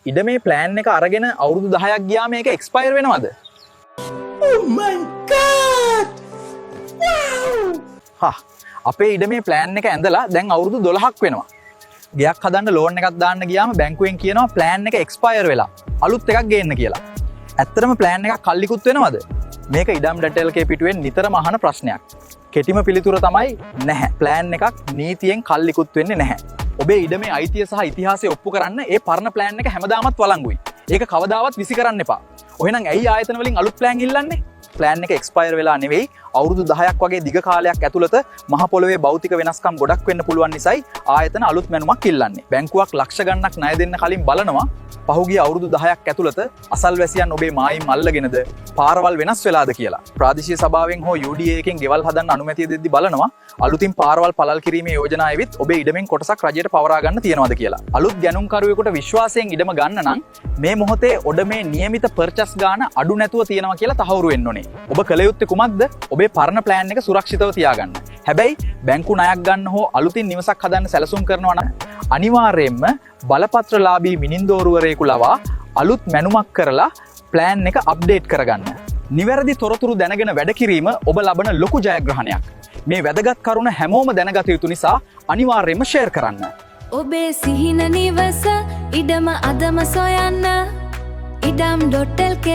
ඉඩමේ plan එක අරගෙන අවුරුදු 10ක් ගියාම ඒක එක්ස්පයර් වෙනවද? Oh my God! Wow! හා, අපේ ඉඩමේ ප්ලෑන් එක ඇඳලා දැන් අවුරුදු 12ක් වෙනවා. ගෙයක් හදන්න ලෝන් එකක් දාන්න ගියාම බැංකුවෙන් කියනවා ප්ලෑන් එක එක්ස්පයර් වෙලා, අලුත් එකක් ගේන්න කියලා. ඇත්තටම ප්ලෑන් එකක් කල් ඉකුත් වෙනවද? මේක ඉඩම්.lk පිටුවෙන් නිතරම අහන ප්‍රශ්නයක්. කෙටිම පිළිතුර තමයි නැහැ. ප්ලෑන් එකක් නීතියෙන් කල් ඉකුත් වෙන්නේ නැහැ. ඔබේ ඉඩමේ අයිතිය සහ ඉතිහාසය ඔප්පු කරන්න ඒ පරණ ප්ලෑන් එක හැමදාමත් වළංගුයි. ඒක කවදාවත් විසි කරන්න එපා. ඔහෙනම් ඇයි ආයතන වලින් අලුත් ප්ලෑන් ඉල්ලන්නේ? ප්ලෑන් එක එක්ස්පයර් වෙලා නෙවෙයි, අවුරුදු 10ක් වගේ දිග කාලයක් ඇතුළත මහ පොළොවේ භෞතික වෙනස්කම් ගොඩක් වෙන්න පුළුවන් නිසායි ආයතන අලුත් මැනුමක් ඉල්ලන්නේ. බැංකුවක් ලක්ෂ ගණනක් ණය දෙන්න කලින් බලනවා පහුගිය අවුරුදු 10ක් ඇතුළත අසල්වැසියන් ඔබේ මායිම් අල්ලගෙනද, පාරවල් වෙනස් වෙලාද කියලා. ප්‍රාදේශීය සභාවෙන් හෝ UDA එකෙන් ගෙවල් හදන්න අනුමැතිය දෙද්දි බලනවා අලුතින් පාරවල් පළල් කිරීමේ යෝජනා ඇවිත් ඔබේ ඉඩමෙන් කොටසක් රජයට පවරා ගන්න තියනවද කියලා. අලුත් ගැනුම්කරුවෙකුට විශ්වාසයෙන් ඉඩම ගන්න නම් මේ මොහොතේ ඔඩමේ නියමිත පර්චස් ගාන අඩු නැතුව තියෙනවා කියලා තහවුරු වෙන්න ඕනේ. ඔබ කළ යුත්තේ කුමක්ද? ඔබේ පරණ ප්ලෑන් එක සුරක්ෂිතව තියාගන්න. හැබැයි බැංකු ණයක් ගන්න හෝ අලුතින් නිවසක් හදන්න සැලසුම් කරනවා නම් අනිවාර්යයෙන්ම බලපත්‍රලාභී මිනින්දෝරුවරයෙකු ලවා අලුත් මැනුමක් කරලා ප්ලෑන් එක අප්ඩේට් කරගන්න. නිවැරදි තොරතුරු දැනගෙන වැඩ කිරීම ඔබ ලබන ලොකු ජයග්‍රහණයක්. මේ වැදගත් කරුණ හැමෝම දැනගත යුතු නිසා අනිවාර්යයෙන්ම ෂෙයාර් කරන්න. ඔබේ සිහින නිවස ඉඩම අදම සොයන්න ඉඩම්.lk.